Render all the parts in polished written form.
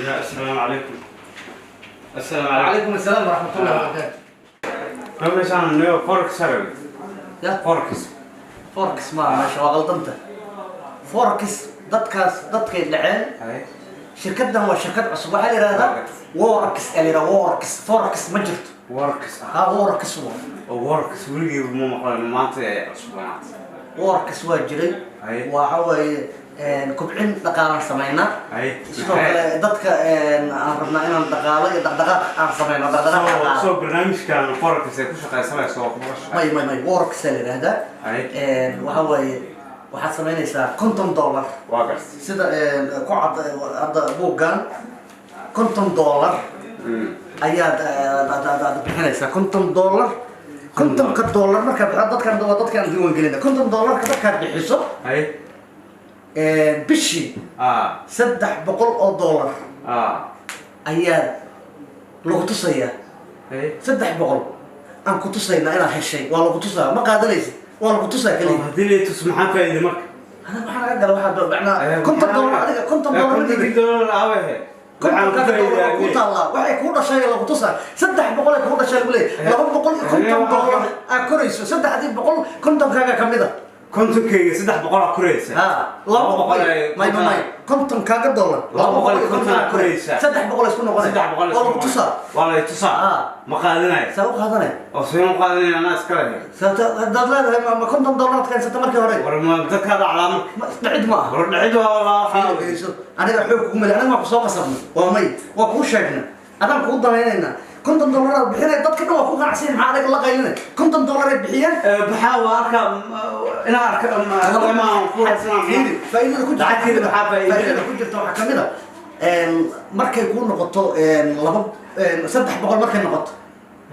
Ya, assalaamu calaykum. Assalaamu calaykum. وعليكم السلام ورحمة الله وبركاته. Ma meeshaan neo forex arabi? Ya. Forex. Forex ma meesha, waa qaldanta. Forex dadkaas dadkay dhaceen. Shirkaddan waa shirkad cusub, waxaa la yidhahdaa Works la yidhahdaa, Works. Forex ma jirto. Works. Ha, Works waa. Oo works weligeyba ma maqlan, maanta ee cusbanaat. Works waa jiray. Waxa waaye kobcin dhaqaalaan samaynaa. Sidoo kale dadka aan rabnaa inaan dhaqaalo iyo dhaqdhaqaaq aan samayno, dhaqdhaqaaq dhaqaalo. Soo barnaamijkan forex ay ku shaqaysanayso waa kuma shaqay? May, may, may, Works la yidhahdaa. Waxa waaye waxaad samaynaysaa $50. Waa gartay. Sida ku cad hadda buuggan, $50 ayaad aad bixinaysaa, $50. $50-ka markaad bixiso, dadkan waa dadkaan diiwaan gelina, $50-ka markaad bixiso, bishii $300 ayaa lagu tusayaa. 300 aan ku tusaynaa inaad heshay, waa lagu tusaa. Ma qaadanaysid, waa lagu tusaa keliya. Haddii lay tus, maxaa faa'iide marka? Hada maxaa laga gala? Waxaa macnaa $50 adiga $50 ma kontonkii dollar aabahe? Kontonka dollar waa kuu taallaa, waxay kuu dhashay lagu tusaa. 300 ay kuu dhashay lagu leeyahay, $250 aad korayso. 300 kontonkaaga kamid a. Kontonkeyga 300 koraysa? Ha, 200, may, may, may, kontonkaaga dollar 250 aad koraysa. 300 isku noqonay. 300. Waa lagu tusaa. Waa lay tusaa. Ma qaadanaya? Saa u qaadanay? Oo seen u qaadanaya, anaa iska leh? Sababta haddaad leedahay, ma $50 aad keensata markii hore? War ma dadkaa dhacdaa marka? Dhicid ma aha. War dhicid waa walaa waxaa. Dhegeyso, aniga xoog kugu mali, aniga waa ku soo qasabnay, waa may, waa kuu sheegnay, adaan kuu danaynaynaa. $50 aad bixinay, dadka dhan waa ku qanacsan. Maxaa adiga la qaylinay? $50 ay bixiyeen. Maxaa waa arka inaa arka ma ku haysanaa? Fiiri, faa'iidada ku jirta. Lacagteeda maxaa faa'iido? Faa'iidada ku jirta waxaa kamid a markay kuu noqoto laba 300 markay noqoto,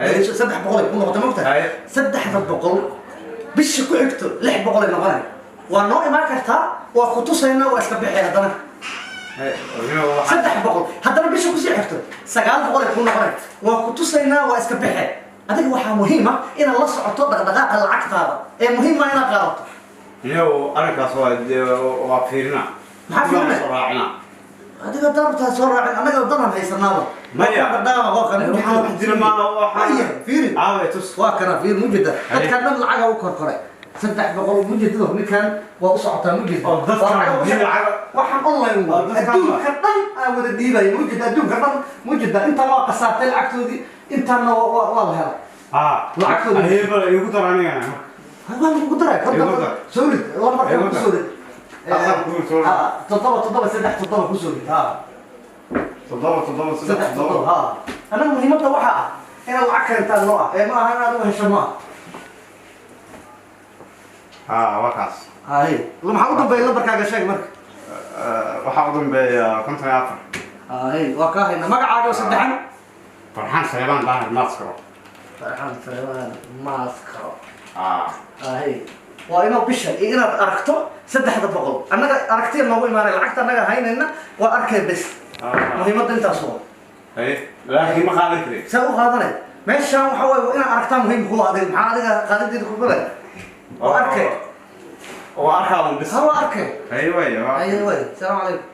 300 ay kuu noqoto, mogtahay? 300 bisha ku xigto 600 ay noqonay. Waa noo imaan kartaa, waa ku tusaynaa, waa iska bixi. Haddana 300 haddana bisha kusii xigto 900 ay kuu noqonay, waa ku tusaynaa, waa iska bixe. Adiga waxaa muhiim ah inaad la socoto dhaqdhaqaaqa lacagtaada ee muhiim ah inaad qaadato. Iyo arrinkaas waa fiirina. Maxaa fiirina? Soo raacina. Adiga daartaa soo raacin, annaga danan haysanaaba. Maya. Dhaqdhaqaaqa waa kana. Waxaa wax jira maaha, waxaa Maya, fiiri. Aawe tus. Waa kana, fiiri, mujeda dadkan dhan lacaga u korkoray, 300 mujedado. Ninkan waa u socotaa, mujeda. Oo dadkan haddii Waxaan online oo waa dadkan adduunka dhan aan wada dhiibaya, mujeda adduunka dhan, mujeda intaan waa qasaartay lacagtoodii, intaanna waa la helay lacagtooda. Haye, bal igu dar anigana. Waa lagu daray. Igu dar. Soo rid lambarka. Igu ku dar. Soo rid. Afar ku soo rid. 7 7 3 7 ku soo rid, ha. 7 7 3 3 7. 7, ha. Anaga muhiimadda waxaa ah inaad lacag keentaan noo ah ee ma aha inaad u hesho, ma aha. Ha, waa kaas. Haye, maxaa u dambeeya lambarkaaga sheeg marka. Waxaa u dambeeya 54. Haye, waa kaa hayna. Magacaaga oo saddexan? Farxaan Saleebaan Daahir Maaskaro. Farxaan Saleebaan Maaskaro. Haye, waa inoo bisha iyo inaad aragto 300. Annaga aragtiya noogu imaanay, lacagta annaga haynayna, waa arkay bes. Muhiimadda intaas waa. Haye, laakiin ma qaadan karin. See u qaadanay? Meeshaan waxa waaye waa inaad aragtaa muhiim kuwa. Adiga maxaa adiga qaadideeda ku galay? Waa arkay. Oo arkaa un bis. Ha, waa arkay. Haye, waay. Haye, waay, salaamu calaykum.